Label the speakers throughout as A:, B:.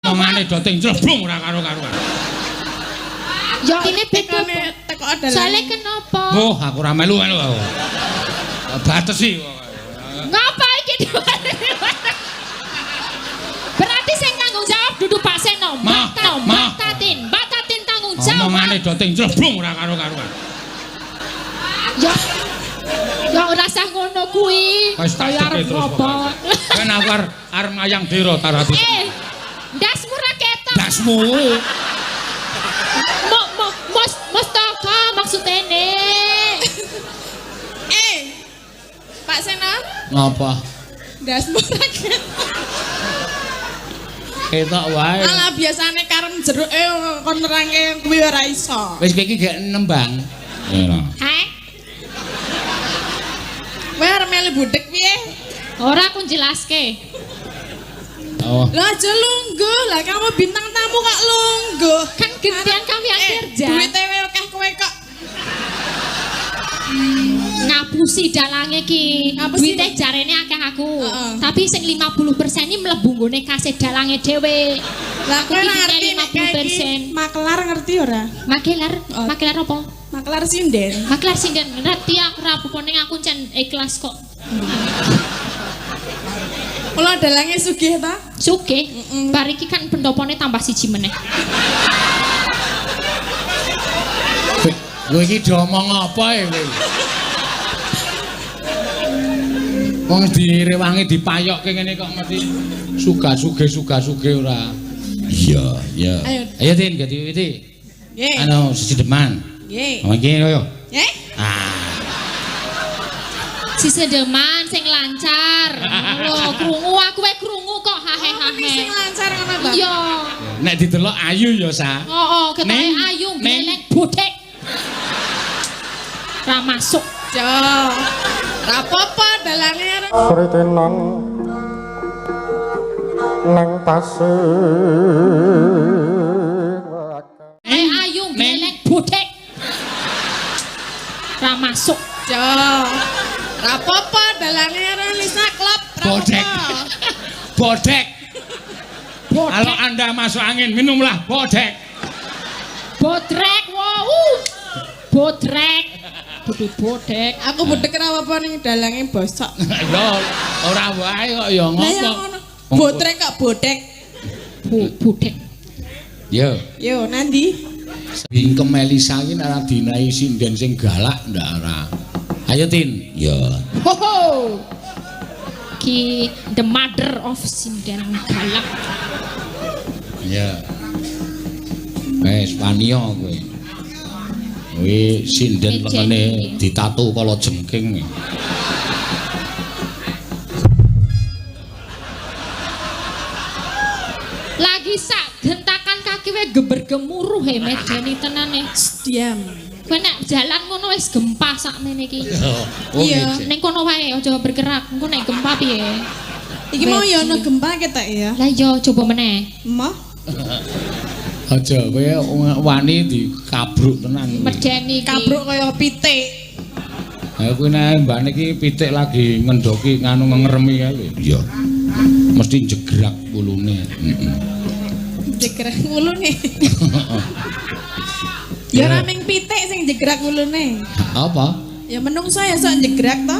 A: Omongane do ting jleblung ora karo-karuan.
B: Ya ini beda.
C: Teko dalan.
B: Soale kenapa?
A: Oh, aku ora melu-melu aku. Batesi pokoke.
B: Ngapa iki? Berarti sing tanggung jawab dudu Pak Seno, Mbak
A: Mah.
B: Tatin. Mbak Tatin tanggung jawab.
A: Omongane do ting jleblung ora karo-karuan.
B: Ya. Ya ora usah ngono kuwi.
A: Wis tak
B: Kaya arep
A: cekek terus
B: ngopo.
A: Kan aku arep mayang dira tarati.
B: Ndasmu ra ketok.
A: Dasmu.
B: Mo mo mos mustaka maksudene.
C: Pak Seno,
A: Ngapa?
C: ndasmu ra ketok.
A: Ketok wae.
C: Alah biasane karem jeruke kon nerangke kuwi ora iso.
A: Wis kowe iki gek nembang. Iya.
B: Heh?
C: Kowe arep melu budhek piye?
B: Ora aku jelaske.
A: Oh.
C: Lah aja lungguh, lah kamu bintang tamu kok lungguh.
B: Kan gantian kami yang kerja.
C: Duite wae akeh kowe kok.
B: Ngapusi dalange ki.
C: Ngapusi.
B: Duite jarene akeh aku.
C: Heeh.
B: Tapi sing 50% ini mlebu nggone kase dalange dhewe.
C: Lah kowe
B: Aku
C: ora
B: iki
C: ngerti nek kae iki
B: 50%.
C: makelar ngerti ora?
B: Makelar,
C: Oh.
B: makelar apa?
C: Makelar sinden.
B: Makelar sinden ngerti aku ora apa-apa ning aku cen ikhlas kok.
C: Kula dalange sugih ta?
B: Sugih.
C: Mm-mm.
B: Bar iki kan pendopone tambah siji meneh.
A: Kowe iki diomong apa e kowe? Wong direwangi dipayokke ngene kok mesti suga-suge suga-suge ora. Iya, iya.
C: Ayo.
A: Ayo Tin, ganti witi.
C: Nggih.
A: Anu sesideman.
C: Nggih.
A: Oh iki yo.
C: Nggih.
A: Ah.
B: Sisedeman sing lancar. Lho, krungu aku wae krungu kok hahe
C: Oh,
B: hahe.
C: sing lancar ngono ta?
B: Iya.
A: Nek didelok ayu ya, Sa.
B: Heeh, ketoke
A: Ning,
B: ayu
A: ning.
B: gleleng bodhek. Ra masuk.
C: Jo. Ra apa-apa dalange arep
D: Kritenan nang pasir
B: Ayu gleleng bodhek. Ra masuk.
C: Jo. Ra apa-apa dalange arep Lisa klop. Ra
A: Bodhek.
C: apa-apa.
A: Bodhek.
B: Bodhek.
A: Kalau Anda masuk angin, minumlah bodhek.
B: Bodrek, wow. Bodrek. Bodhe bodhek.
C: Aku bodhek ora apa-apa ning dalange bosok.
A: Ya ora wae kok ya
C: Lah ya
A: ngopo.
C: ngono. Bodrek kok bodhek.
B: Bodhek.
A: Yo.
C: Yo nandi?
A: Bingkem Elisa iki nek ora dinahi sinden sing galak ndak ora. Ayo Tin. Yo.
B: Ho ho. Ki the mother of sinden galak.
A: Ya. Wes paniya kowe. Kuwi sinden lengene ditatu kala jengking.
B: Lagi sak gentakan kaki we geber-gemuruh he medeni tenane.
C: Diam.
B: Kowe nek jalan ngono wis gempa sakmene iki.
A: Oh,
C: Iya.
B: Ning kono wae aja bergerak, engko nek gempa piye?
C: Iki mau ya ono gempa ketok ya.
B: Lah iya coba meneh.
C: Emoh.
A: Aja kowe wani dikabruk tenan.
B: Medeni iki.
C: Kabruk kaya pitik.
A: Ha kuwi nek mbane iki pitik lagi ngendoki nganu ngeremi kae lho. Iya. Mesti jegrak wulune. Heeh.
C: Jegrak wulune. Ya ora ming pitik sing jegrak wulune.
A: Apa?
C: Ya menungso ya sok jegrak to.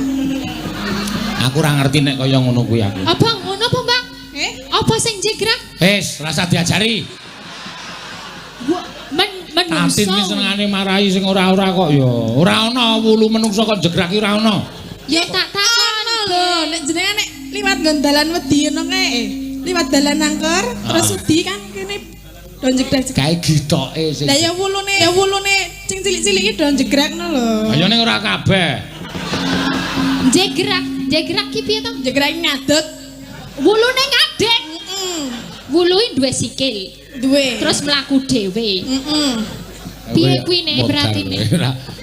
A: Aku ora ngerti nek kaya ngono kuwi aku.
B: Apa ngono apa, Mbak?
C: Eh?
B: Apa sing jegrak?
A: Wis, rasa diajari.
B: Menungso.
A: Tatin iki senengane marahi sing ora-ora kok ya. Ora ana wulu menungso kok jegrak iki ora ana.
B: Ya tak takon.
C: Ono lho, nek jenengan nek liwat nggon dalan wedi ngono kae. Liwat dalan angker terus wedi kan kene do jegrak.
A: Kae gitoke sing.
C: Lah ya wulune sing cilik-cilik iki do jegrak ngono lho.
A: Ayo ning ora kabeh.
B: Jegrak, jegrak ki piye to?
C: Jegrak ngadeg.
B: Wulune ngadeg.
C: Heeh.
B: Wuluhe duwe sikil.
C: Duwe.
B: Terus mlaku dhewe.
C: Heeh.
B: Piye kuwi ne berarti ne?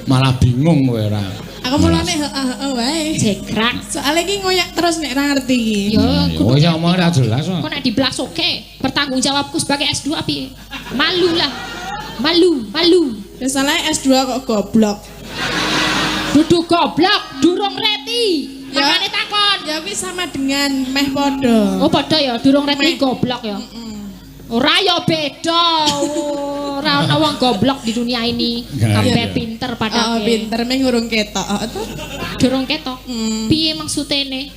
A: Malah bingung kowe ora.
C: Aku mulane heeh heeh wae.
B: Jegrak.
C: Soale iki ngoyak terus nek ora ngerti iki.
B: Ya
A: Oh ya omong ora jelas kok.
B: Kok nek diblasoke, pertanggungjawabku sebagai S2 piye? Malu lah. Malu, malu.
C: Ya salah S2 kok goblok.
B: Dudu goblok, durung reti.
C: Ya.
B: Makane takon.
C: Ya kuwi sama dengan meh padha.
B: Oh padha ya, durung reti goblok ya. Ora ya beda. Ora ana wong goblok di dunia ini. Kabeh pinter pada.
C: Oh, pinter meng urung ketok. To.
B: Durung ketok. Piye maksudene?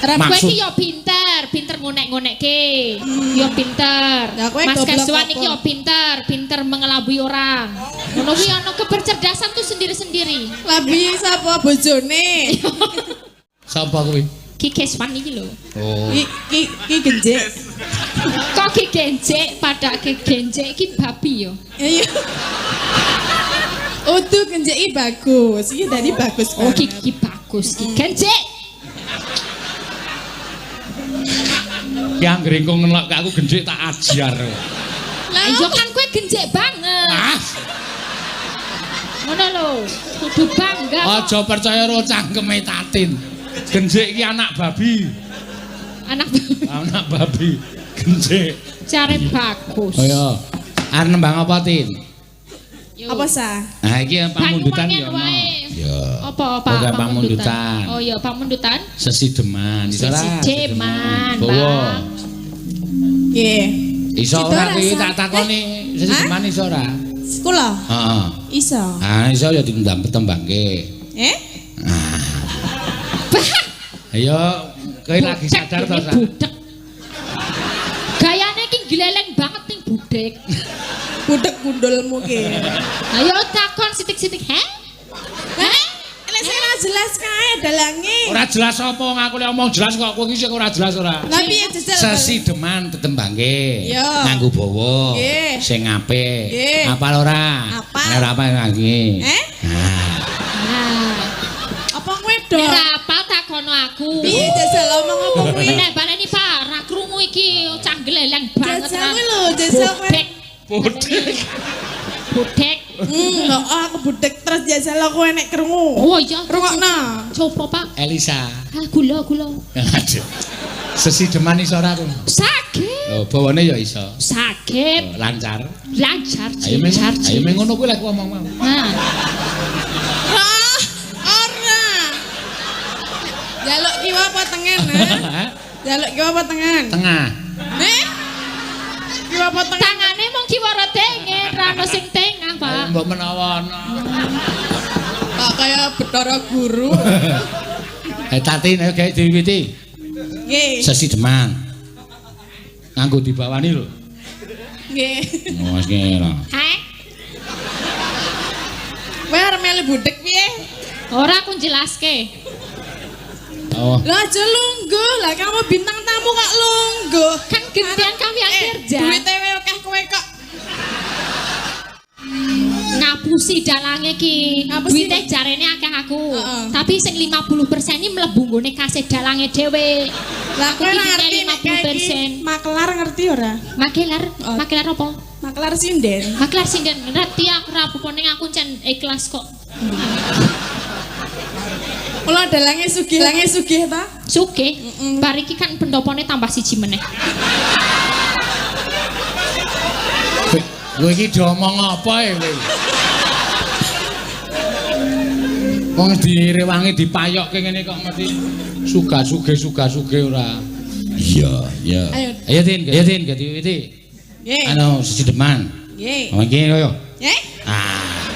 B: Kowe iki ya pinter, pinter ngonek-ngonekke. Ya pinter. Mas Keswan iki ya pinter, pinter mengelabui orang. Ngono kuwi ana kebercerdasan tuh sendiri-sendiri.
C: Labi sapa bojone?
A: Sapa kuwi?
B: Ki Keswan iki lho.
A: Oh.
C: Ki genjek.
B: Kok ki genjek pada ki genjek iki babi yo.
C: Iya. Utuh genjek iki bagus. Iki tadi bagus banget.
B: Oh ki bagus ki genjek.
A: Ki anggere engko ngelok aku genjek tak ajar.
B: Lah yo kan kowe genjek banget.
A: Ah.
B: Ngono lho, kudu bangga.
A: Aja percaya karo cangkeme Tatin. Genjek iki anak babi.
B: Anak
A: anak babi. Genjek.
B: Jare bagus.
A: Oh iya. Arep nembang apa, Tin?
C: Apa sa?
A: Nah iki pamundutan ya ono. Ya.
B: Apa apa
A: pamundutan?
B: Oh iya, pamundutan.
A: Sesideman, iso ora?
B: Sesideman.
A: Bawa.
C: Nggih.
A: Iso ora kuwi tak takoni sesideman iso ora?
C: Kula?
A: Heeh.
C: Iso.
A: Ah iso ya ditembangke.
C: Eh?
A: Ah. Ayo, kowe lagi sadar to, Sa?
B: Budek. Gayane iki gleleng banget ning budek.
C: Budek gundulmu ki.
B: Ayo takon sithik-sithik, he?
C: Heh? Lek sing ora jelas kae dalange.
A: Ora jelas apa wong aku lek omong jelas kok kowe iki sing ora jelas ora.
C: Lah piye jejel?
A: Sesideman tetembangke. Nganggo bawa. Sing apik. Apal ora?
C: Apal.
A: Ora apal ngangge.
C: Eh?
A: Nah.
C: Apa kowe do?
B: Ora apal takono aku.
C: Piye jajal omong apa kuwi?
B: Nek baleni Pak, ra krungu iki cah gleleng banget.
C: Jajal kuwi lho, jajal kowe.
A: Budek.
B: Budek.
C: Heeh, aku budek terus jajal kowe nek krungu.
B: Oh iya,
C: rungokno.
B: Coba Pak.
A: Elisa.
B: Ah, gula, gula.
A: Aduh. Sesideman iso ora aku?
B: Saged.
A: Oh, bawane ya iso.
B: Saged.
A: Oh, lancar.
B: Lancar.
A: Ayo meng, ayo meng ngono kuwi lek ngomong mau.
B: Nah.
C: Ora. Jaluk kiwa apa tengen, ha? Jaluk kiwa apa tengen?
A: Tengah.
C: Eh? Kiwa apa tengen?
B: Tangane mung kiwa ora tengen, ra ono sing tengah, Pak.
A: Mbok menawa ana.
C: Kok kaya Bathara Guru.
A: Tatin ayo gawe diwiwiti.
C: Nggih.
A: Sesideman. Nganggo dibawani lho.
C: Nggih.
A: Oh, wis ngene lho.
B: Heh.
C: Kowe arep melu budek piye?
B: Ora aku jelaske.
A: Oh.
C: Lah aja lungguh, lah kamu bintang tamu kok lungguh.
B: Kan gantian kami yang kerja.
C: Duite akeh kowe kok.
B: Ngapusi dalange ki. Duite jarene akeh aku. Tapi sing 50% ini mlebu nggone kasih dalange dhewe.
C: Lah kowe ngerti
B: 50%.
C: Makelar ngerti ora?
B: Makelar? Makelar apa?
C: Makelar sinden.
B: Makelar sinden. Ngerti aku ora apa-apa ning aku cen ikhlas kok.
C: Kula dalange sugih, dalange sugih ta?
B: Sugih. Bar iki kan pendopone tambah siji meneh.
A: Kowe iki diomong apa e kowe? Wong direwangi dipayokke ngene kok mesti suga-suge suga-suge ora. Iya, iya. Ayo Tin, ayo Tin, diwiwiti.
C: Nggih.
A: Anu sesideman.
C: Nggih.
A: Oh iki yo.
C: Nggih.
A: Ah.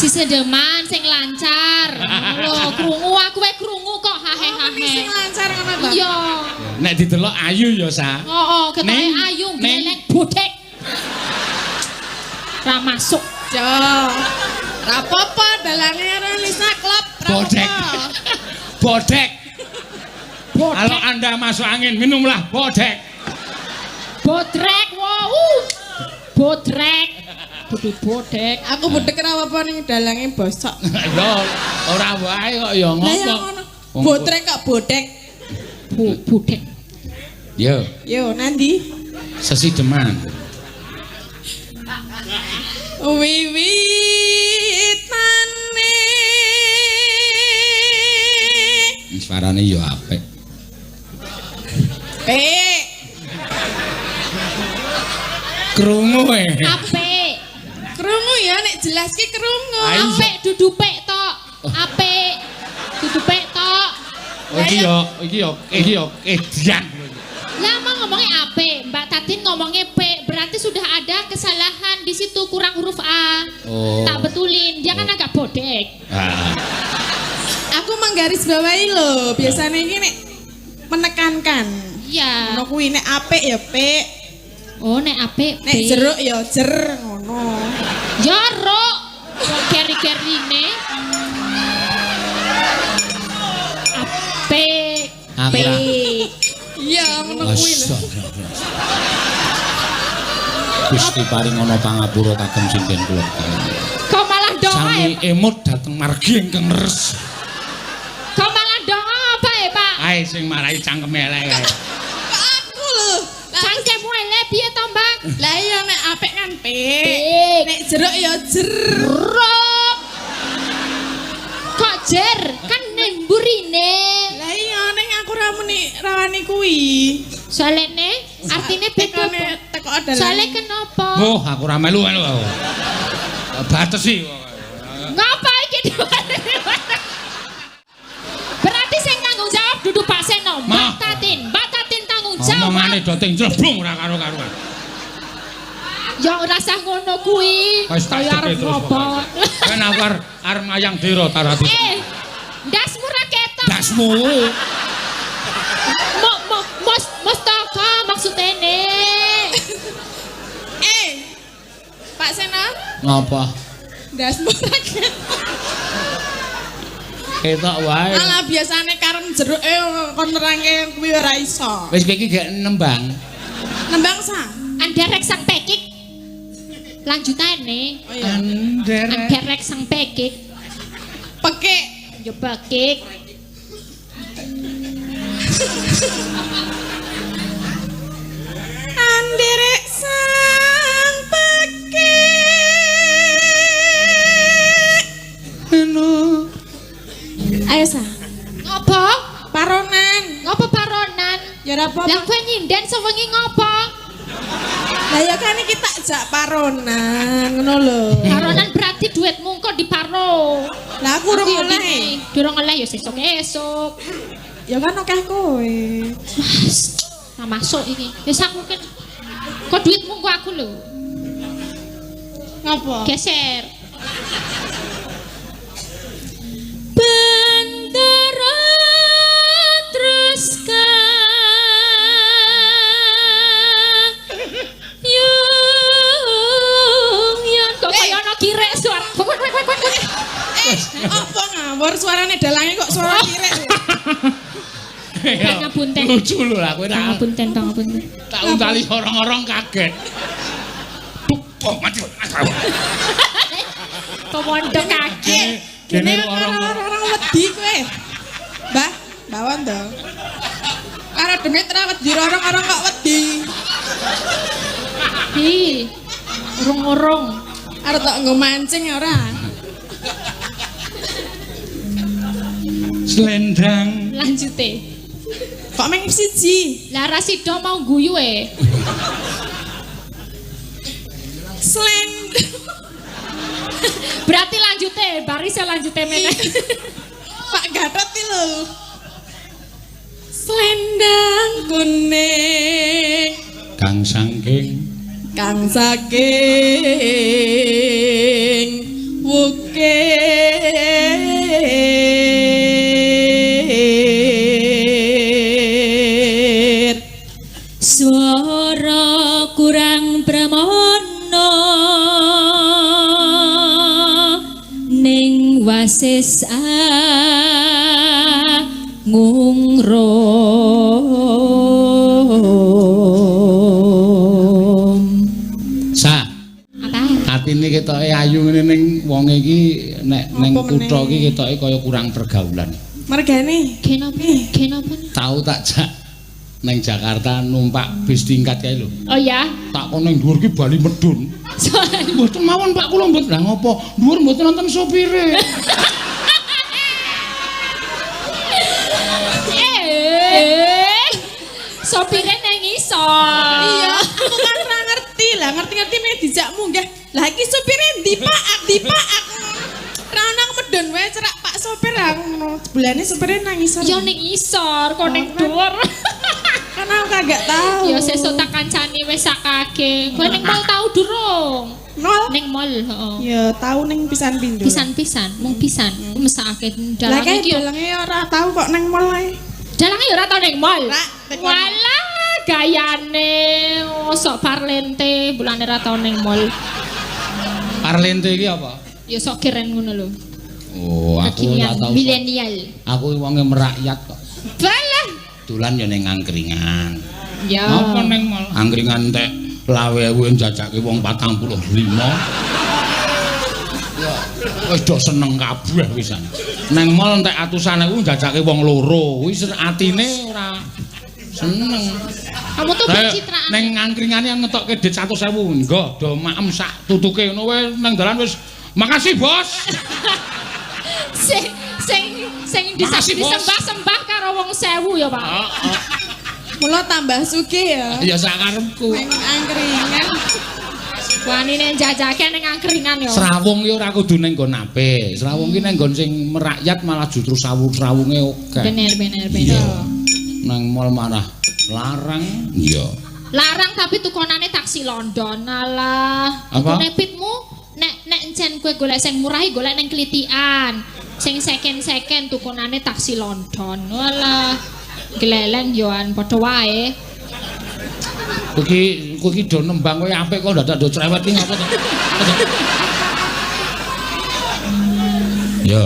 B: Sesideman sing lancar. Lho, krungu aku wae krungu kok hahe-hahe.
C: Sing lancar ngono ta?
B: Iya.
A: Nek didelok ayu ya, Sa.
B: Heeh, ketoke ayu gleleng budek. Ra masuk.
C: Jo. Ra apa-apa dalange karo Lisa klop.
A: Bodek. Bodek. Kalau Anda masuk angin, minumlah bodek.
B: Bodrek, wow. Bodrek. Kudu bodek.
C: Aku bodek ora apa-apa ning dalange bosok.
A: Ya ora wae kok ya ngopo.
C: Bodrek kok bodek.
B: Bodek.
A: Yo.
C: Yo nandi?
A: Sesideman.
C: Wiwitane.
A: Suarane yo apik.
C: Apik.
A: Krungu e.
B: Apik.
C: Krungu ya nek jelas ki krungu.
B: Apik dudu pek tok. Apik. Dudu pek tok.
A: Oh, iki yo, iki yo, iki yo edian.
B: Lah mau ngomongnya apik, Ada kesalahan di situ kurang huruf A.
A: Oh.
B: Tak betulin, dia kan agak bodek.
A: Ah.
C: Aku menggarisbawahi lho, biasanya ini nek menekankan.
B: Iya.
C: Ngono kuwi nek apik ya pik,
B: Oh, nek apik
C: nek jeruk ya jer ngono.
B: Jeruk. Kok keri-kerine. Apik. Pik.
C: Iya, ngono kuwi lho.
A: Gusti paring ana pangapura kagem sinden kula.
B: Kok malah doa
A: Sami
B: ya?
A: emut dhateng margi ingkang leres.
B: Kok malah doa apa ya, Pak?
A: Ae sing marai cangkeme elek kae.
C: Kok aku lho.
B: Cangkemmu elek piye to, Mbak?
C: Lah iya nek apik kan pik.
B: Pik.
C: Nek jeruk ya jer.
B: Jeruk. Kok jer? Kan ning mburine.
C: Lah iya ning aku ra muni rawani kuwi.
B: Soalene artine beda.
C: Teko dalan.
B: Soale kenapa?
A: Oh, aku ora melu melu aku. Batesi.
B: Ngapa iki? Berarti sing tanggung jawab dudu Pak Seno, Mbak Tatin. Mbak Tatin tanggung jawab.
A: Omongane do ting jlebung ora karo-karuan.
B: Ya ora sah ngono kuwi.
A: Wis tak
B: Kaya arep
A: terus. Kan aku arep mayang dira tarati.
B: Ndasmu ra ketok.
A: Ndasmu.
B: Mo mo mos mustaka maksudene.
C: Pak Seno,
A: Ngapa?
C: ndasmu ra ketok.
A: Ketok wae.
C: Alah biasane kareng jeruke kon nerangke kuwi ora iso.
A: Wis kowe iki gak nembang.
C: Nembang sa.
B: Anderek sang pekik. Lanjutane.
C: Oh iya.
B: Anderek sang pekik.
C: Pekik.
B: Yo pekik.
C: Anderek sang pekik.
A: Eno.
C: Ayo sa.
B: Ngopo?
C: Paronan.
B: Ngopo paronan?
C: Ya ora apa-apa.
B: Lah kowe nyinden sewengi ngopo?
C: Lah ya kan iki tak jak paronan ngono lho.
B: Paronan berarti duitmu kok diparo.
C: Lah aku urung oleh.
B: Durung oleh ya sesuk esuk.
C: Ya kan akeh kowe.
B: Wah, ora masuk iki. Wis aku kan kok duitmu kok aku lho.
C: Ngopo?
B: Geser. Bendera terus ka yung yon kok kaya ana kirek suara.
C: Apa ngawur suarane dalange kok suara kirek.
B: Pangapunten.
A: Lucu lho lah kowe tak.
B: Pangapunten, pangapunten.
A: Tak untali orang-orang kaget. Duk, oh mati.
B: Pewondo kaget.
A: Dene
C: orang-orang wedi kowe. Mbah, Mbah Wondo. Karo demit ora wedi orang-orang kok wedi.
B: Hi. Urung-urung.
C: Arep tok nggo mancing ora.
A: Slendang.
B: Lanjute.
C: Kok meng siji?
B: Lah ra sida mau guyu e.
C: Slendang.
B: Berarti lanjute, barise lanjute meneh.
C: Pak Gatot iki lho. Slendang kuning
A: kang saking
C: kang saking wukir
B: swara kurang pramono ning wasis ngungrum.
A: Sa
B: apa?
A: Atine ketoke ayu ngene ning wong iki nek ning kutha iki ketoke kaya kurang pergaulan.
C: Mergane
B: kenapa? Kenapa?
A: Tau tak jak neng Jakarta numpak bis tingkat kae lho.
B: Oh ya.
A: Tak kono ning dhuwur ki bali medun. Mboten mawon Pak kula mboten. Lah ngopo? Dhuwur mboten nonton sopire.
B: Sopire nang isor.
C: Iya, aku kan ora ngerti. Lah ngerti-ngerti meh dijak munggah. Lah iki sopire ndi Pak? Ndi Pak? Ra ono medun wae cerak Pak sopir aku ngono. Jebulane sopire nang isor.
B: Ya ning isor, kok ning dhuwur.
C: Kan aku kagak tahu.
B: Ya sesuk tak kancani wis sakake. Kowe ning mall tau durung?
C: Nol.
B: Ning mall, heeh.
C: Ya tau ning pisan pindho.
B: Pisan-pisan, mung pisan. Mesake
C: Lah
B: dalange
C: kae
B: iki yo.
C: dalange ora tau kok nang mall ae.
B: Dalange ya ora tau ning mall. Walah, gayane oh, sok parlente bulane ora tau ning mall.
A: Parlente iki apa?
B: Ya sok keren ngono lho.
A: Oh, aku ora tau.
B: Milenial.
A: Aku wonge merakyat kok.
B: Balah.
A: Dolan ya ning angkringan.
B: Ya.
A: Apa ning mall? Angkringan tek lawe-ewu njajake wong 45. Ya, wis do seneng kabeh wisan. Neng mall entek atusan ewu njajake wong loro. Kuwi atine ora seneng.
B: Kamu tuh pencitraan.
A: Neng angkringane yang ngetokke dit 100.000, nggo do maem sak tutuke ngono wae nang dalan wis makasih, Bos.
B: Sing sing sing disembah-sembah karo wong 1000 ya, Pak.
A: Heeh.
C: Mula tambah sugih ya.
A: Ya sakarepku.
C: Ning angkringan.
B: Wanine njajake ning angkringan ya.
A: Srawung ki ora kudu ning nggon apik. Srawung ki ning nggon sing merakyat malah justru sawung-srawunge akeh.
B: Bener bener bener.
A: Nang mall marah larang. Iya.
B: Larang tapi tukonane taksi London. Alah, tukone pitmu nek nek encen kowe golek sing murah golek ning klitikan. Sing second-second tukonane taksi London. Walah. Gleleng yoan padha wae.
A: Kowe iki do nembang kowe apik kok dadak do cerewet iki ngapa to? Ya.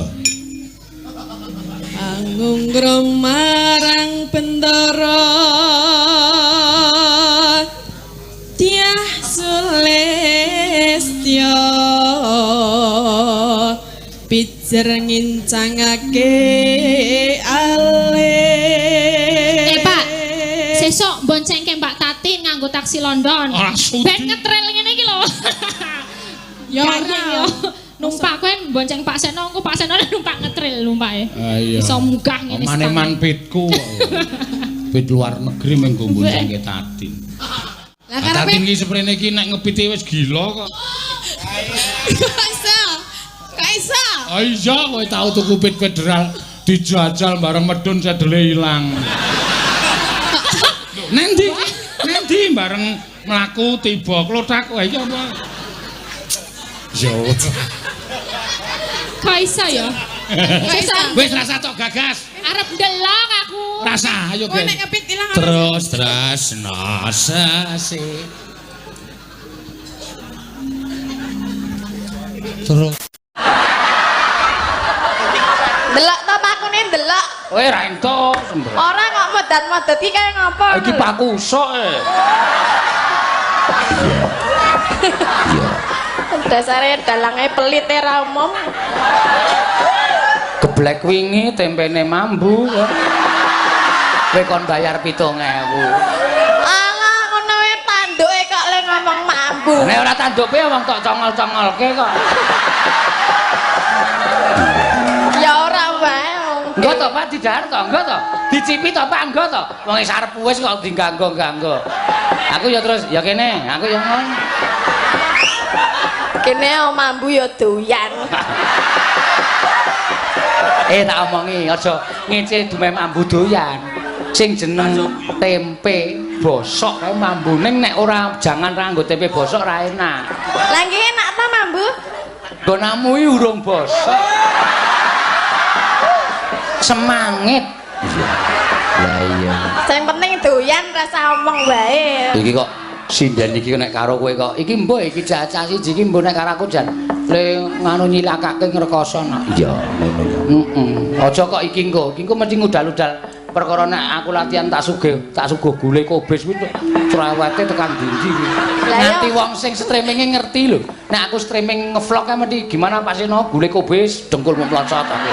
C: Angungrum marang bendara Dyah Sulistya pijer ngincangake ale.
B: Pak, sesuk boncengke Mbak Tatin nganggo taksi London. Ben ngetril ngene iki lho.
C: Ya ora.
B: Numpak kowe bonceng Pak Seno, engko Pak Seno numpak ngetril numpake.
A: Ah, iya.
B: Iso munggah ngene.
A: Maneman pitku. Pit luar negeri mengko boncengke Tatin.
C: Lah karepe
A: Tatin iki seprene iki nek ngepite wis gila kok.
C: Kok iso? Kok iso?
A: Ah iya, kowe tau tuku pit federal dijajal bareng medun sedele ilang. Nendi? Nendi bareng mlaku tiba klothak wae iki apa? Yo.
B: Kok iso ya?
A: Wis rasa tok gagas.
B: Arep ndelok aku.
A: Rasa ayo
C: Kowe nek ngepit ilang.
A: Terus tresno sasi. Terus
C: Delok to pakune ndelok.
A: Kowe ra entuk sembrono.
C: Ora kok modat-modat iki kaya ngopo.
A: Iki paku usuk e. Iya.
C: Dasare dalange pelit ora umum.
A: Geblek wingi tempene mambu. Kowe kon bayar 7.000.
C: Alah ngono wae tanduke kok le ngomong mambu.
A: Nek ora tanduke wong tok congol-congolke kok.
C: Ya ora wae.
A: Engko to Pak didahar to, engko to. Dicipi to Pak, engko to. Wong wis arep wis kok diganggo-ganggo. Aku ya terus ya kene, aku ya ngono.
C: Kene mambu ya doyan.
A: Tak omongi aja ngece dumeh mambu doyan. Sing jeneng tempe bosok kae mambu ning nek ora jangan ra nggo tempe bosok ra enak.
C: Lah nggih enak ta mambu?
A: Nggonamu iki urung bosok. Semangit. Lah iya.
C: Sing penting doyan rasa omong wae.
A: Iki kok sinden iki nek karo kowe kok. Iki mbuh iki cacah siji iki mbuh nek karo aku jan le nganu nyilakake ngrekoso nak. Iya, ngono ya. Heeh. Aja kok iki engko. Iki engko mesti ngudal-udal perkara nek aku latihan tak sugih, tak suguh gule kobis kuwi cerewete tekan ndi-ndi. Nganti wong sing streaminge ngerti lho. Nek aku streaming ngevlog kae mesti gimana Pak Seno gule kobis dengkul mlocot aku.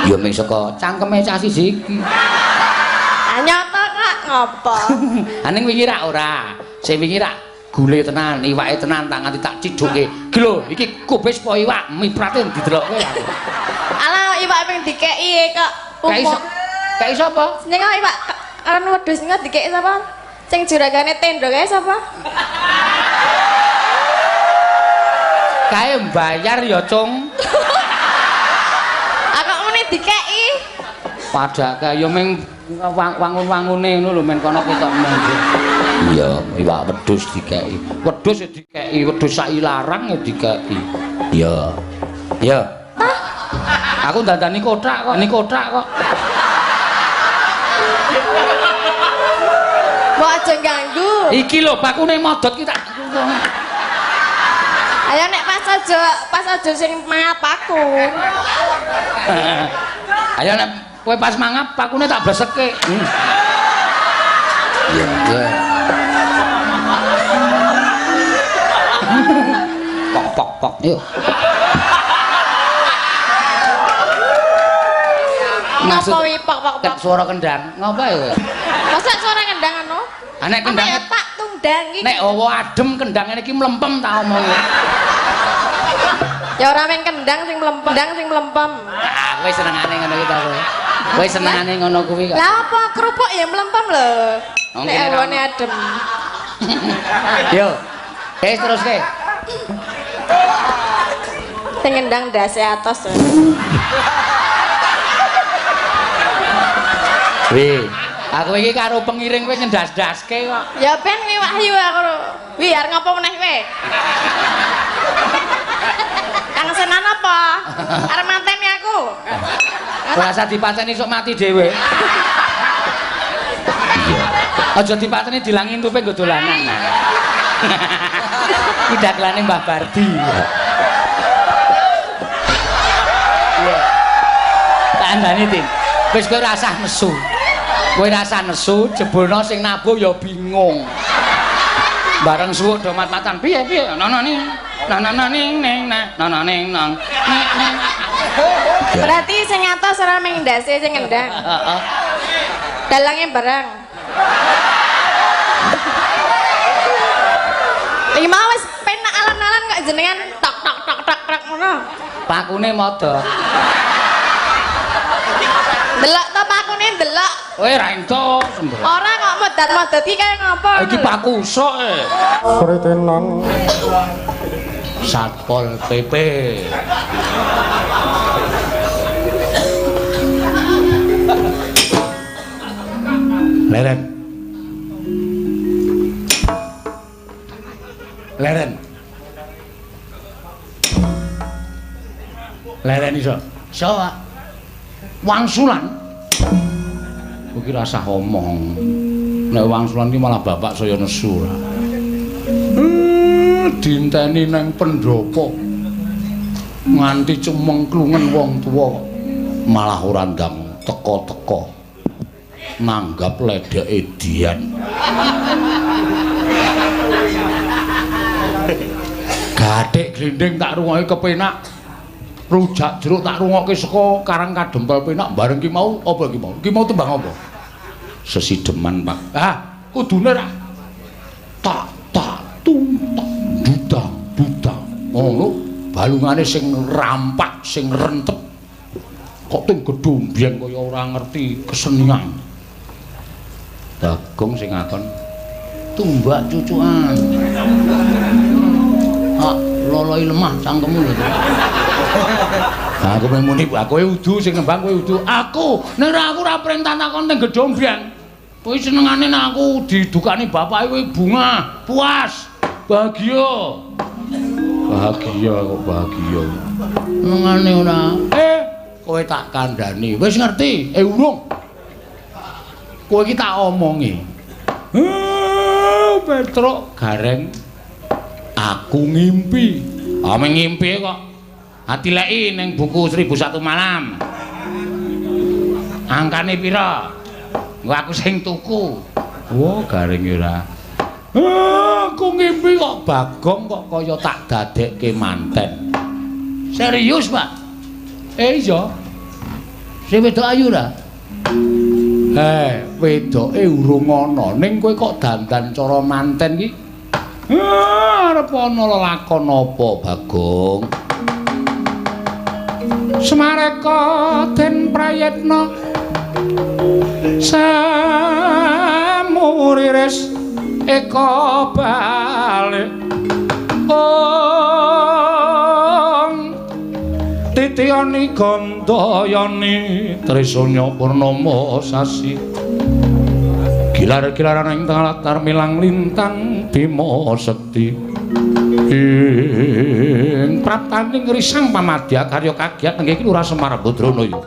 A: Ya ming saka cangkeme cah siji iki.
C: Ah nyata kok ngopo?
A: Ha ning wingi rak ora. Sing wingi rak gule tenan, iwake tenan tak nganti tak cidhuke. Iki lho, iki kobis apa iwak? Miprate didelokke aku.
C: Alah iwak ping dikeki kok.
A: Kei sapa?
C: Sing iwak aran wedhus sing dikeki sapa? Sing juragane tendo kae sapa?
A: Kae mbayar ya, Cung.
C: Dikeki.
A: Padake ya ming wangun-wangune ngono lho men kono ketok monggo. Iya, iwak wedhus dikeki. Wedhus ya dikeki, wedhus sak ilarang ya dikeki. Iya. Iya. Aku dandani kothak kok, ini kothak kok.
C: Mbok aja ganggu.
A: Iki lho bakune modot ki tak.
C: Ayo nek pas aja sing mangap aku.
A: Ayo nek kowe pas mangap pakune tak bleseke. Iya, iya. Pok pok pok. Yuk.
C: Ngapa wi pok pok pok?
A: Suara kendang. Ngapa ya kowe?
C: Masa suara kendang anu?
A: Ah nek kendang
C: ya tak tundang iki.
A: Nek hawa adem kendang ngene iki mlempem tak omongi.
C: Ya ora men kendang sing mlempem, kendang sing mlempem.
A: Ah, kowe senengane ngono kuwi ta kowe. Kowe senengane ngono kuwi kok.
C: Lah apa kerupuk ya mlempem lho. Nek hawane adem.
A: Yo. Wis teruske.
C: Sing kendang ndase atos.
A: Wih, aku iki karo pengiring kowe ngendas-ndaske kok.
C: Ya ben kuwi wahyu aku. Wi arep ngopo meneh kowe? Kang Senan apa? Arep mateni aku.
A: Ora usah dipateni sok mati dhewe. Iya. Aja dipateni dilangi entupe nggo dolanan. Iki dagelane Mbah Bardi. Iya. Tak andani, Tin. Wis kowe ora usah nesu. Kowe ora usah nesu, jebulno sing nabuh ya bingung. Bareng suwuk do mat-matan, piye piye? Nono ning, nana ning ning nana ning nang. Ning ning.
C: Berarti sing atos ora mung ndase sing ngendang.
A: Heeh.
C: Dalange barang. Iki mau wis penak alon-alon kok jenengan tok tok tok tok tok ngono.
A: Pakune modho.
C: Delok to pakune delok.
A: Kowe ra entuk sembrono.
C: Ora kok modat-modot iki kaya ngopo.
A: Iki paku usuk e.
D: Kritenan.
A: Satpol PP. Leren. Leren. Leren iso. Iso, Pak. Wangsulan. Kowe iki rasah omong. Nek wangsulan ki malah bapak saya nesu ora. Dinteni nang pendopo. Nganti cemengklungen wong tuwa malah ora ndang teka-teka. Nanggap ledeke Dian. Gathik glinding tak rungokke kepenak. Rujak jeruk tak rungokke saka Karang Kadempel penak bareng ki mau apa ki mau? Ki mau tembang apa? Sesideman, Pak. Ah, kudune ra tak tak tung tak budang budang. Ngono balungane sing rampak, sing rentep. Kok ting gedhombyeng kaya ora ngerti kesenian. Bagong sing ngakon tumbak cucukan. Ah, loloi lemah cangkemmu lho. Aku muni, kowe udu sing nembang kowe udu. Aku nek aku ora perintah takon teng gedhombyeng. Kowe senengane nek aku didukani bapake kowe bunga, puas, bahagia. Bahagia kok bahagia. Senengane ora. Kowe tak kandhani. Wis ngerti? Urung. Kowe iki tak omongi. Petruk Gareng aku ngimpi. Ah ngimpi kok. Atileki ning buku 1001 Malam. Angkane pira? Engko aku sing tuku. Wah, Gareng ora. Aku ngimpi kok Bagong kok kaya tak dadekke manten. Serius, Pak? Iya. Sing wedok ayu ora? Wedoke urung ana, ning kowe kok dandan cara manten iki? Arep ana lelakon apa, Bagong?
D: Semareka den prayitna samuriris eka balik ong titiana Rani Gandayani Trisanya Purnama sasi gilar-gilaran ing tengah latar milang lintang Bima Sekti ing praptaning risang pamadya karya kagiat nenggih Lurah Semar Badrana ya.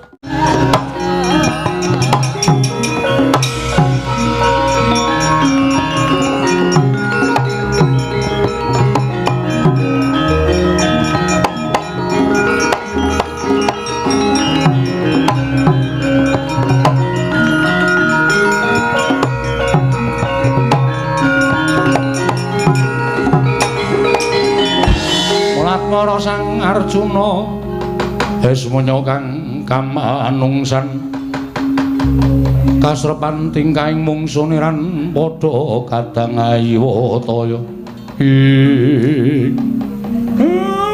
D: Sang Arjuna esmanya kang kamanungsan kasrepan tingkahing mungsuniran padha kadang ayiwataya.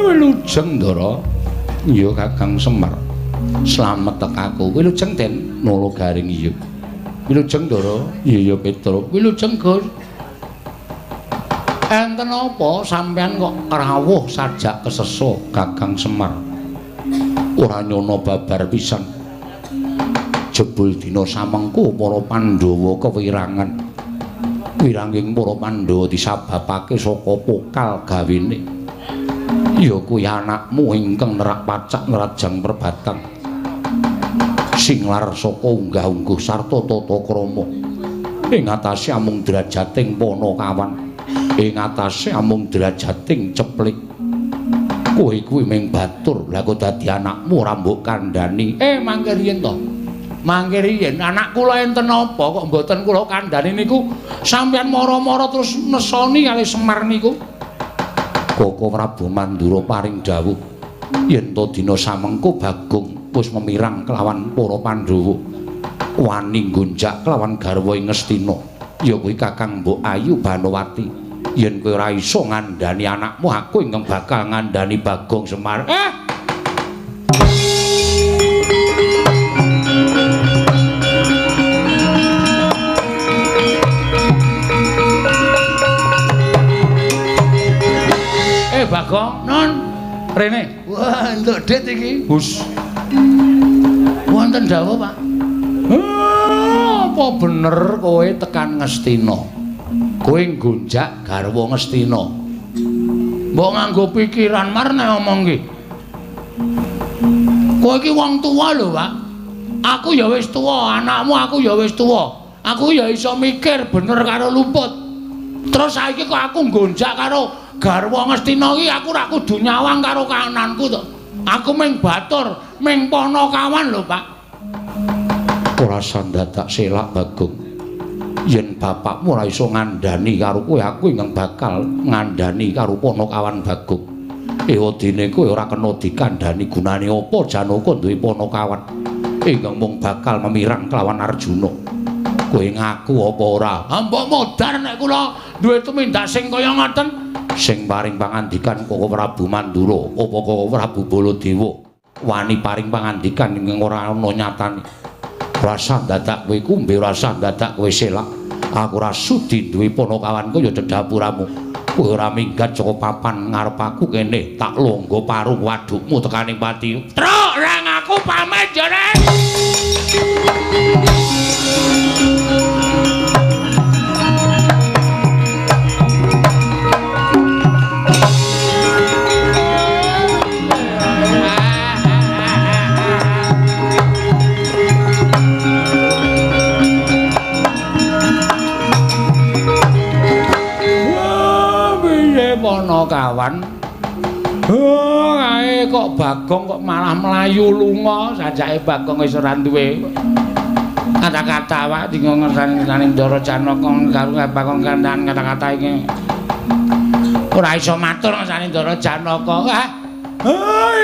D: Wilujeng Ndara. Iya Kakang Semar, slamet tekaku. Wilujeng Den Nala Garing. Iya. Wilujeng Ndara. Iya Petruk. Wilujeng Gus. Enten apa sampean kok rawuh sajak keseso Kakang Semar? Ora nyono babar pisan. Jebul dina samengko para Pandhawa kewirangan. Wiranging para Pandhawa disababake saka pokal gawene. Ya kuwi anakmu ingkang nerak pacak nrajang perbatang. Singlar saka unggah-ungguh sarta tata krama. Ing atase amung drajating Panakawan. Ing atase amung drajating ceplik. Kowe kuwi ming batur, lha kok dadi anakmu ora mbok kandhani. Mangke riyen to. Mangke riyen anak kula enten apa kok mboten kula kandhani niku sampeyan mara-mara terus nesoni kali Semar niku. Koko Prabu Mandura paring dawuh yen to dina samengko Bagong wis memirang kelawan para Pandhawa. Wani nggonjak kelawan garwa ing Ngastina. Ya kuwi Kakang Mbok Ayu Banowati. Yen kowe ora iso ngandhani anakmu, aku ingkang bakal ngandhani Bagong Semar. Bagong, non rene. Wah, entuk dit iki. Hus. Wonten dawuh, Pak. Apa bener kowe tekan Ngastina? Kowe nggonjak garwa Ngastina. Mbok nganggo pikiran mar nek omong ki. Kowe iki wong tuwa lho, Pak. Aku ya wis tuwa, anakmu aku ya wis tuwa. Aku ya iso mikir bener karo luput. Terus saiki kok aku nggonjak karo garwa Ngastina iki aku ora kudu nyawang karo kananku to. Aku ming batur, ming Panakawan lho, Pak. Ora sandadak selak Bagong. Yen bapakmu ora iso ngandhani karo kowe, aku ingkang bakal ngandhani karo Panakawan Bagong. Ewadene kowe ora kena dikandhani gunane apa Janaka duwe Panakawan ingkang mung bakal memirang kelawan Arjuna. Kowe ngaku apa ora? Mbok modar nek kula duwe tumindak sing kaya ngoten. Sing paring pangandikan Koko Prabu Mandura apa Koko Prabu Baladewa wani paring pangandikan ingkang ora ana nyatane. Rasa dadak kowe kumbe, rasa dadak kowe selak. Aku ora sudi duwe Panakawan kaya dedapuramu. Kowe ora minggat saka papan ngarep aku kene, tak longgo parung wadukmu tekaning pati. Truk rang aku pamit ya, Rek. Kawan. Oh, kae kok Bagong kok malah mlayu lunga, sajake Bagong wis ora duwe kata-kata wae dinggo ngersani Ndara Janaka karo Bagong kandan kata-kata iki. Ora iso matur ngersani Ndara Janaka.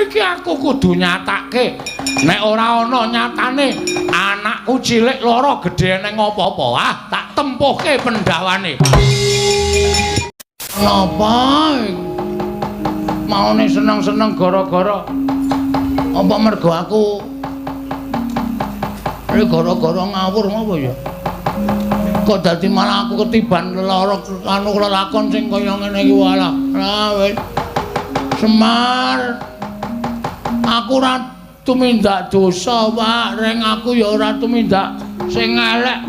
D: Iki aku kudu nyatake. Nek ora ana nyatane anakku cilik lara gedhe nang apa-apa, ah tak tempuhke pendhawane. Napa maune seneng-seneng gara-gara apa mergo aku iki gara-gara ngawur apa ya kok dadi malah aku ketiban lara anu lelakon sing kaya ngene iki walah. Lah wis Semar aku ora tumindak dosa, Pak. Reng aku ya ora tumindak sing elek.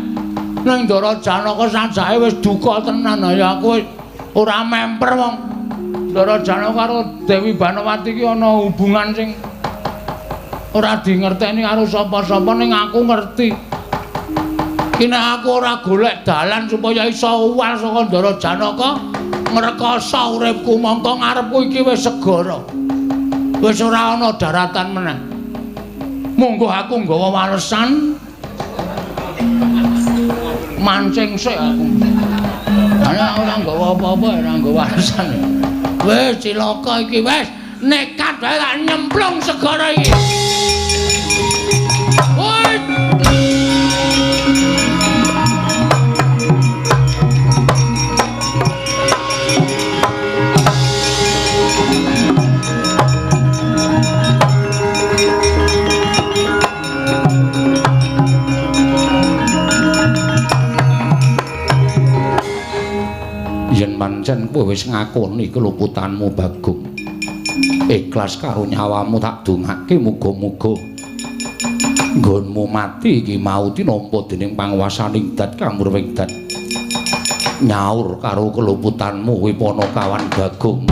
D: Ning Ndara Janaka sajake wis duka tenan ya aku wis ora memper wong Ndara Janaka karo Dewi Banowati iki ana hubungan sing ora dingerteni karo sapa-sapa ning aku ngerti. Ki nek aku ora golek dalan supaya iso uwal saka Ndara Janaka ngrekoso uripku mongko ngarepku iki wis segara. Wis ora ana daratan meneh. Monggo aku nggawa walesan mancing sik aku. Ana ora nggawa apa-apa ora nggawa walesan. Wis cilaka iki wis nekat wae tak nyemplung segara iki. Woi. Yen pancen kowe wis ngakoni keluputanmu Bagong, ikhlas karo nyawamu tak dongake muga-muga nggonmu mati iki mau tinampa dening panguwasaning dat kamurwing dat nyaur karo keluputanmu kuwi Panakawan Bagong.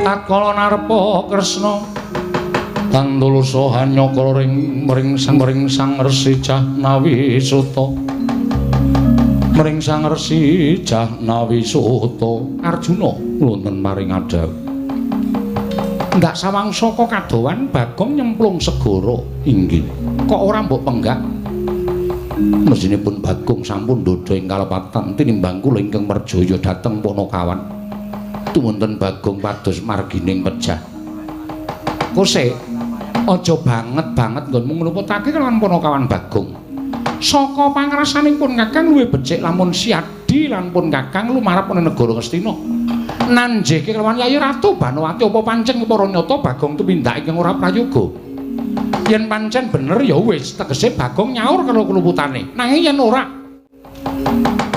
D: Tatkala narpa Kresna tandulusa hanyakara ring mring sang Resi Jahnawi Suta mring sang Resi Jahnawi Suta Arjuna wonten maring adhawuh ndak sawang saka kadowan Bagong nyemplung segara inggih kok ora mbok penggak mesinipun Bagong sampun ndodha ing kalepatan tinimbang kula ingkang merjaya dhateng Panakawan. Tumunten Bagong pados margining pejah. Kose aja banget-banget nggonmu ngluputake kelawan Panakawan Bagong. Saka pangrasaning pun Kakang luwih becik lamun siadi lan pun Kakang lumarep ana negara Ngastina. Nanjihke kelawan Yayi Ratu Banowati apa pancen para nyata Bagong tumindak ingkang ora prayoga. Yen pancen bener ya wis tegese Bagong nyaur karo kluputane. Nanging yen ora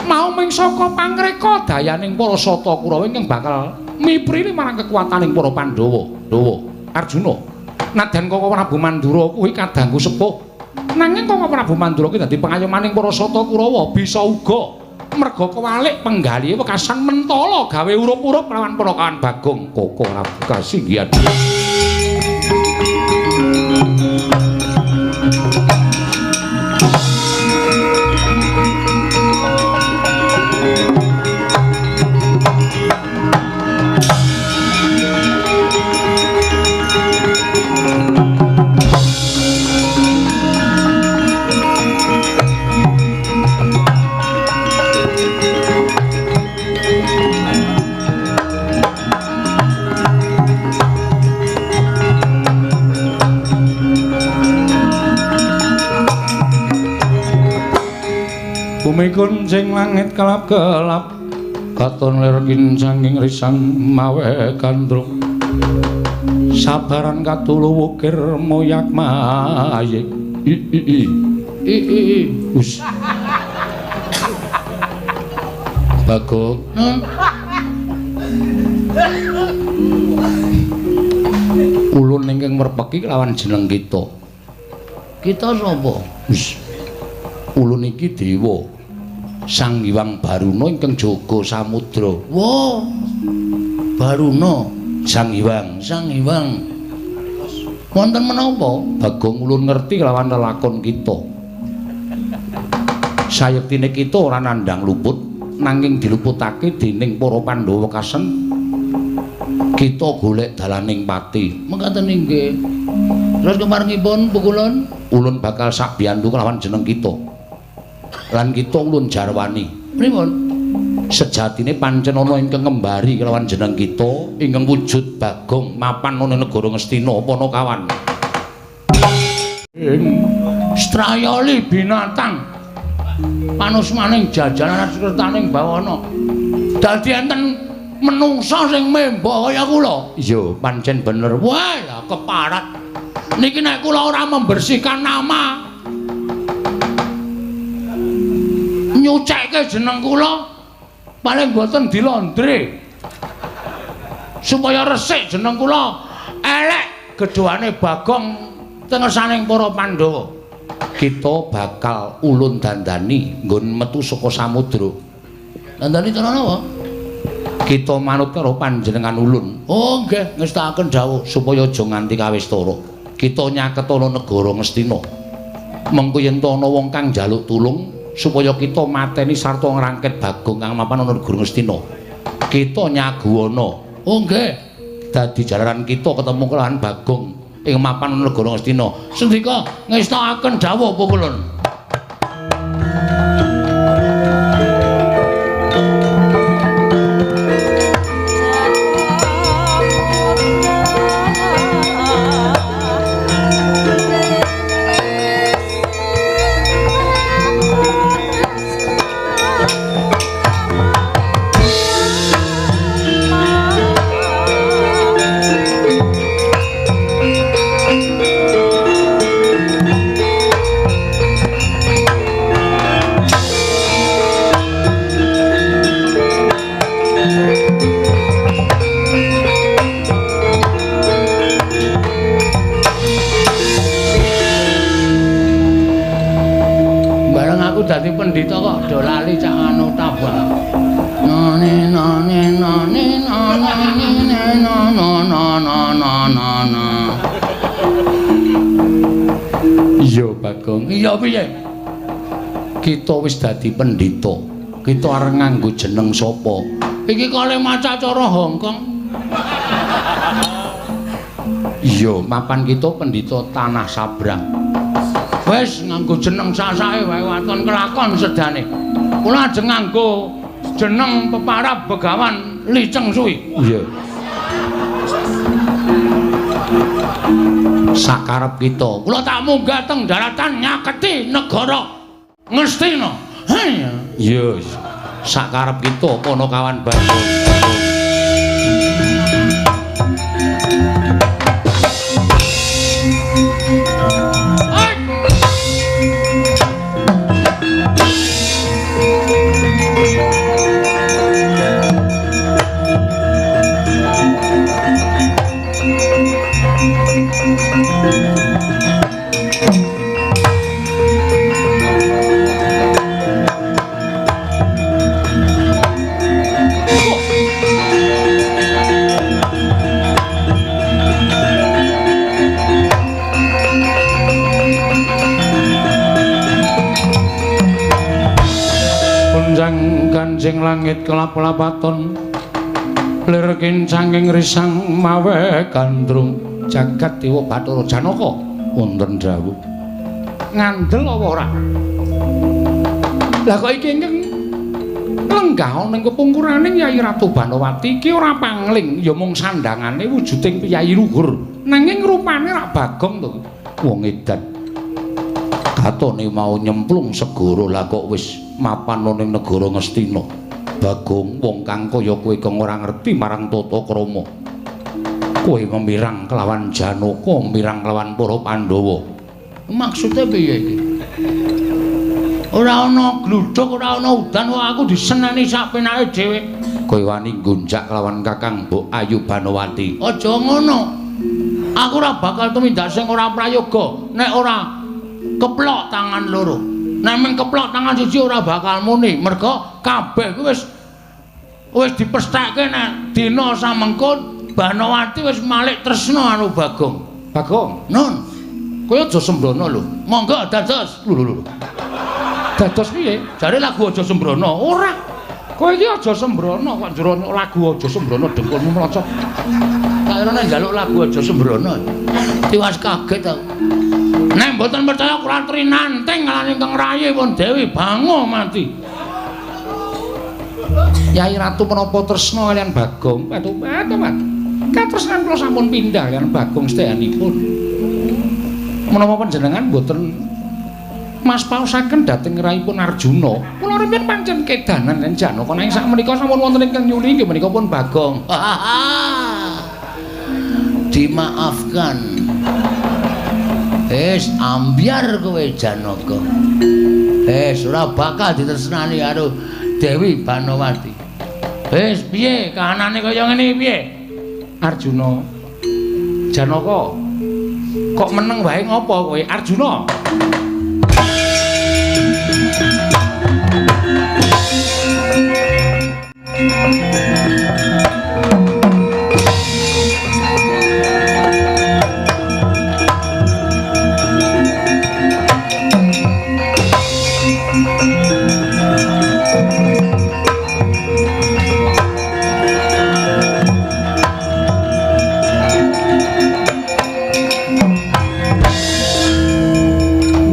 D: mau ming saka pangreka dayaning para Sata Kurawa ingkang bakal miprili marang kekuataning para Pandhawa. Dawa Arjuna. Nadyan Koko Prabu Mandura kuwi kadangku sepuh. Nanging Koko Prabu Mandura kuwi dadi pengayomaning para Sata Kurawa bisa uga merga kewalik penggalihe wekasan mentala gawe urup-urup lawan Panakawan Bagong. Koko Prabu kasinggihan. Bumi kuncing langit kelap-kelap katon lir kincanging risang mawe gandrung sabaran katulu wukir moyak mayik i i i i i i us Bagong ulun ingkang merpeki kelawan jeneng kita. Kita sapa? Us ulun iki dewa Sang Hyang Baruna ingkang jaga samudra. Wah. Baruna, Sang Hyang, Sang Hyang. Wonten menapa? Bagong ulun ngerti kelawan lelakon kita. Sayektine kita ora nandhang luput, nanging diluputake dening para Pandhawa kasen. Kita golek dalaning pati. Mekaten inggih. Terus kemarengipun pukulun, ulun bakal sabiyantu kelawan jeneng kita. Lan kita ulun jarwani. Pripun? Sejatine pancen ana ingkang ngembari kelawan jeneng kita ingkang wujud Bagong mapan ana negara Ngastina Panakawan. Ing strayoli binatang panusmaning jajanan kertaning bawana. Dadi enten menungsa sing membo kaya kula. Iya, pancen bener. Wah, lah keparat. Niki nek kula ora membersihkan nama, nyucekke jeneng kula paling mboten dilondre. Supaya resik jeneng kula, elek gedhoane Bagong tengesaning para Pandhawa. Kita bakal ulun dandani nggon metu saka samudra. Dandani cara napa? Kita manut karo panjenengan ulun. Oh nggih, ngestakaken dawuh supaya aja nganti kawistara. Kita nyaketana negara Ngastina. Mengko yen ana wong kang njaluk tulung supaya kita mateni sarta ngrangket Bagong kang mapan ana negara Ngastina. Kita nyaguana. Oh nggih. Dadi jalaran kita ketemu kelawan Bagong ing mapan negara Ngastina. Sendika ngestakaken dawuh pukulun. Dadi pendhita kok do lali cak anu tabah. Nane nane nane nane nane nane nane. Iya Bagong. Iya piye? Kita wis dadi pendhita. Kita arep nganggo jeneng sapa? Iki kale maca cara Hongkong. Iya, mapan kita pendhita tanah sabrang. Wis nganggo jeneng sasake wae waton kelakon sedane. Kula ajeng nganggo jeneng peparab Begawan Li Cheng Sui. Iya. Sakarep kita, kula tak munggah teng daratan nyaketi negara Ngastina. Iya. Sakarep kita Panakawan Bagong. Kancing langit kelap-lapaton lir kincanging risang mawe gandrung jagat dewa Bathara Janaka wonten dawuh ngandel apa ora? Lah kok iki ingkang lenggah ana ing kepungkurane Yai Ratu Banowati iki ora pangling ya mung sandangane wujuding piyayi luhur nanging rupane rak Bagong to wong edan katone mau nyemplung segara lah kok wis mapan ning negara Ngastina. Bagong wong kang kaya kowe kang ora ngerti marang tata krama. Kowe memirang kelawan Janaka, mirang kelawan para Pandhawa. Maksude piye iki? Ora ana gludhuk, ora ana udan, kok aku diseneni sak penake dhewe. Kowe wani nggonjak kelawan Kakang Mbok Ayu Banowati. Aja ngono. Aku ora bakal tumindak sing ora prayoga nek ora keplok tangan loro. Nek mung keplok tangan siji ora bakal muni, merga kabeh kuwi wis dipestheke nek dina samengko Banowati wis malik tresna karo Bagong. Bagong, nun. Kowe aja sembrono lho. Monggo dados. Lho lho lho. Dados piye? Jare lagu aja sembrono. Ora. Kowe iki aja sembrono kok njero lagu aja sembrono dengkulmu mlocot. Tak kira nek njaluk lagu aja sembrono. Tiwas kaget aku. Nek mboten percaya kula trinanting lan ingkang rayi pun Dewi Bango mati. Yai Ratu menapa tresna kaliyan Bagong? Patu patu patu. Katresnan kula sampun pindah kaliyan Bagong sedayanipun. Menapa panjenengan mboten Mas paosaken dhateng raipun Arjuna. Kula rumiyin pancen kedanan yen Janaka nanging sakmenika sampun wonten ingkang nyuli inggih menika pun Bagong.
A: Dimaafkan. Wis ambyar kowe Janaka. Wis ora bakal ditresnani karo Dewi Banowati.
D: Wis piye kahanane kaya ngene piye? Arjuna. Janaka. Kok meneng wae ngopo kowe Arjuna?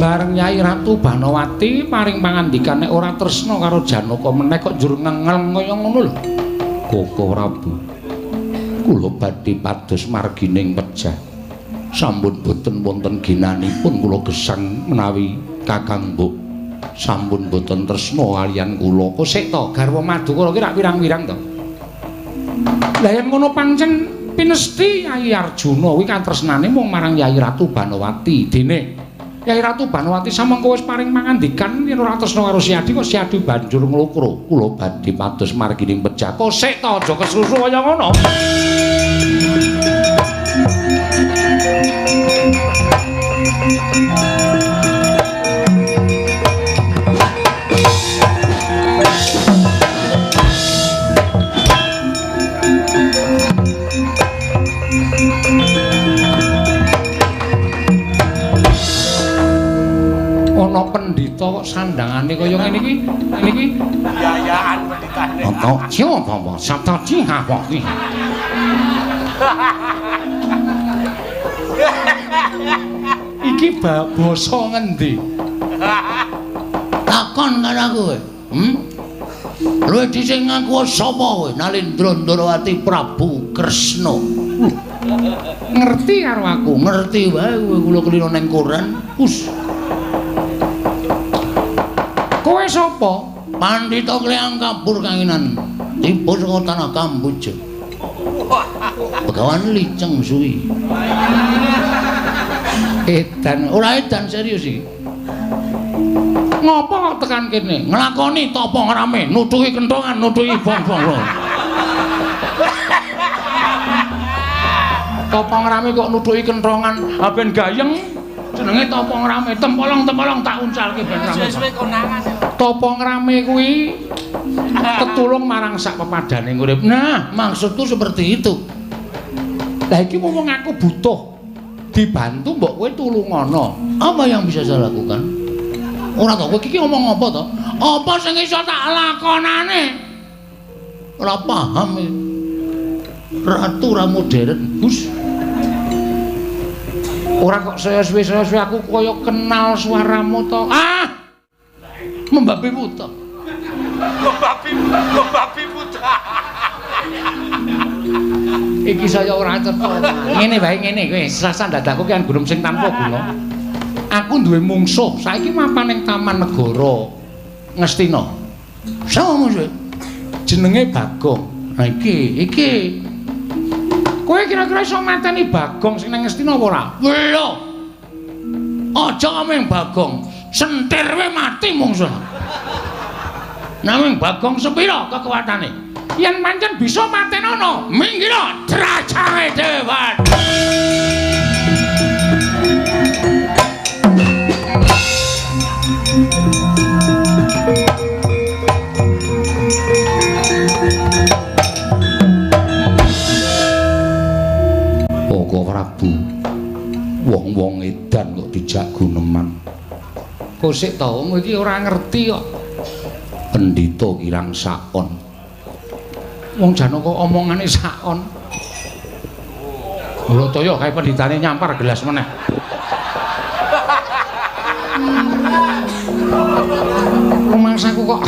D: Bareng Nyai Ratu Banowati paring pangandikan nek ora tresna karo Janaka meneh kok njur ngengel kaya ngono lho. Koko Prabu, kula badhe pados margining pejah. Sampun boten wonten ginanipun kula gesang menawi Kakang Mbok sampun boten tresna kaliyan kula. Kok sik to garwa Madukara ki rak wirang-wirang to. Lah yen ngono pancen pinesthi Yai Arjuna kuwi katresnane mung marang Yai Ratu Banowati. Dene Yai Ratu Banowati samangka wis paring pangandikan yen ora tresna karo Siadi kok Siadi banjur nglokro. Kula badhe pados margining pejah. Kok sik to aja kesusu kaya ngono. Ana pendhita kok sandangane kaya ngene iki, ngene iki
E: yayaan pendhitane.
D: Ana ciyo apa sabta ciha apa iki. Iki basa ngendi?
A: Takon karo aku kowe. Luwih dhisik ngaku sapa kowe? Nalindra Ndorowati Prabu Kresna.
D: Ngerti karo aku,
A: ngerti wae kowe kula kelino ning koran. Us.
D: Kowe sapa?
A: Pandhita Kleyang Kapur Kanginan. Tiba saka tanah Kamboja. Begawan Liceng Suwi. Edan, ora edan serius iki.
D: Ngopo kok tekan kene? Nglakoni tapa ngrame, nutuhi kentongan, nutuhi bong-bong. Tapa ngrame kok nutuhi kentongan, ha ben gayeng. Jenenge tapa ngrame, tempolong-tempolong tak uncalke ben rame.
E: Suwe-suwe konangan.
D: Tapa ngrame kuwi tetulung marang sak pepadane urip. Nah,
A: maksudku seperti itu.
D: Lah iki wong aku butuh dibantu mbok kowe tulungono.
A: Apa yang bisa saya lakukan?
D: Ora to, kowe iki ngomong apa to? Apa sing iso tak lakonane?
A: Ora paham iki. Ratu ora modern, Gus.
D: Ora kok saya suwe aku kaya kenal suaramu to. Ah! Membabi buta.
E: Membabi buta.
D: Iki saya ora cetha. Ngene wae ngene kowe, sasan dadaku ki gunung sing tanpa guna. Aku duwe mungsuh, saiki mapan ning Taman Negara Ngastina.
A: Sapa mungsuhe?
D: Jenenge Bagong. Nah iki, iki. Kowe kira-kira iso mateni Bagong sing nang Ngastina apa ora?
A: Lho. Aja ngomong Bagong,
D: sentir wae mati mungsuh. Nanging Bagong sepira kekuatane? Yen pancen bisa matenono, minggiro dracange dewan. Koko Prabu, wong-wong edan kok dijak guneman. Kosik to, wong iki ora ngerti kok.
A: Pendhita kirang sakon.
D: Wong Janaka omongane sakon. Lho toyo kae pendhitane nyampar gelas meneh. Rumangsaku kok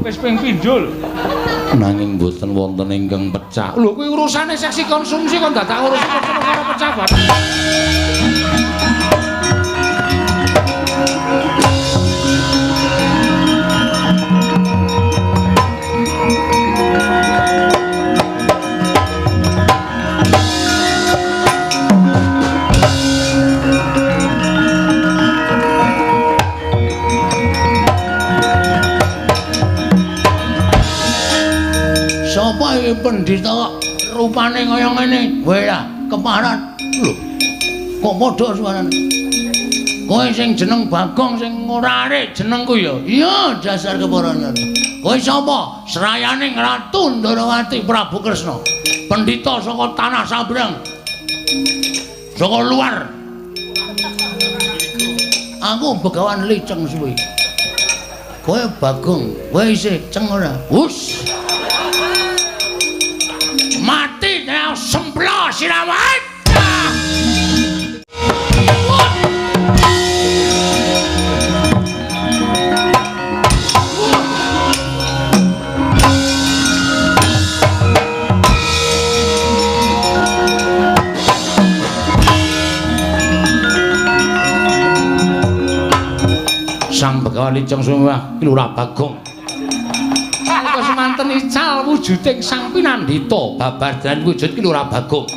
D: wis ping pindho lho.
A: Nanging mboten wonten ingkang pecah.
D: Lho kuwi urusane seksi konsumsi kok dadak urusan perkara pecah bareng. Kowe pendhita kok rupane kaya ngene. Kowe lah keparat. Lho. Kok padha suarane? Kowe sing jeneng Bagong sing ora arek jenengku ya. Iya, dasar keparane. Kowe sapa? Srayaning Ratu Ndorowati Prabu Kresna. Pendhita saka tanah Sabrang. Saka luar. Aku begawan Liceng Suwi. Kowe Bagong, kowe isih ceng ora? Hus. Mati nek semplo siramat. Sang Begawan Liceng Suwi Lurah Bagong. Nalika semanten ical wujuding Sang Pinandita babar dan wujud Ki Lurah Bagong.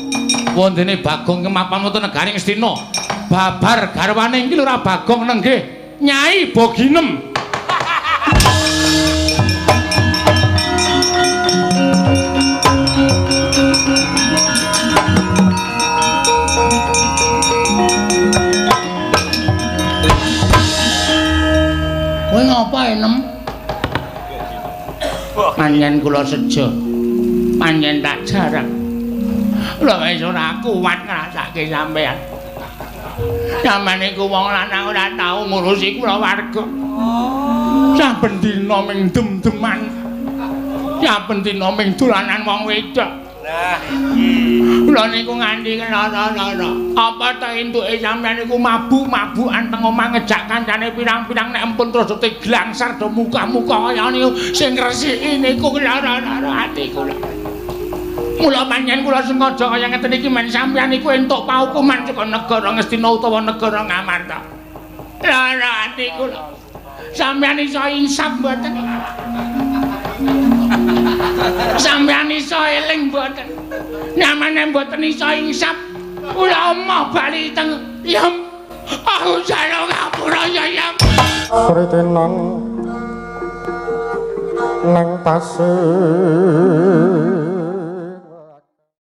D: Wontene Bagong kemapan wonten negari Ngastina. Babar garwane Ki Lurah Bagong nenggih Nyai Boginem. Kowe ngapa enem? Panjen kula sejo. Panjen tak jarang. Lha wis ora kuat ngrasake sampean. Sampeyan iku wong lanang ora tau ngurusi kula warga. Saben dina ming dem-deman. Saben dina ming dolanan wong wedok.
E: Lah iki.
D: Kula niku nganti lara-lara. Apa ta entuke sampeyan niku mabuk-mabukan teng omah ngejak kancane pirang-pirang nek empun terus diglangsar do muka-muka kaya niku sing ngresiki niku lara-lara ati kula. Mula panjenengan kula sengaja kaya ngeten iki men sampeyan niku entuk paukuman saka negara Ngastina utawa negara Ngamarta. Lara ati kula. Sampeyan iso insaf mboten? Sampeyan iso eling mboten? Nyamane mboten iso insaf. Kula emoh bali teng yem. Aku jaluk ngapura ya yem.
F: Kritenan nang pasir.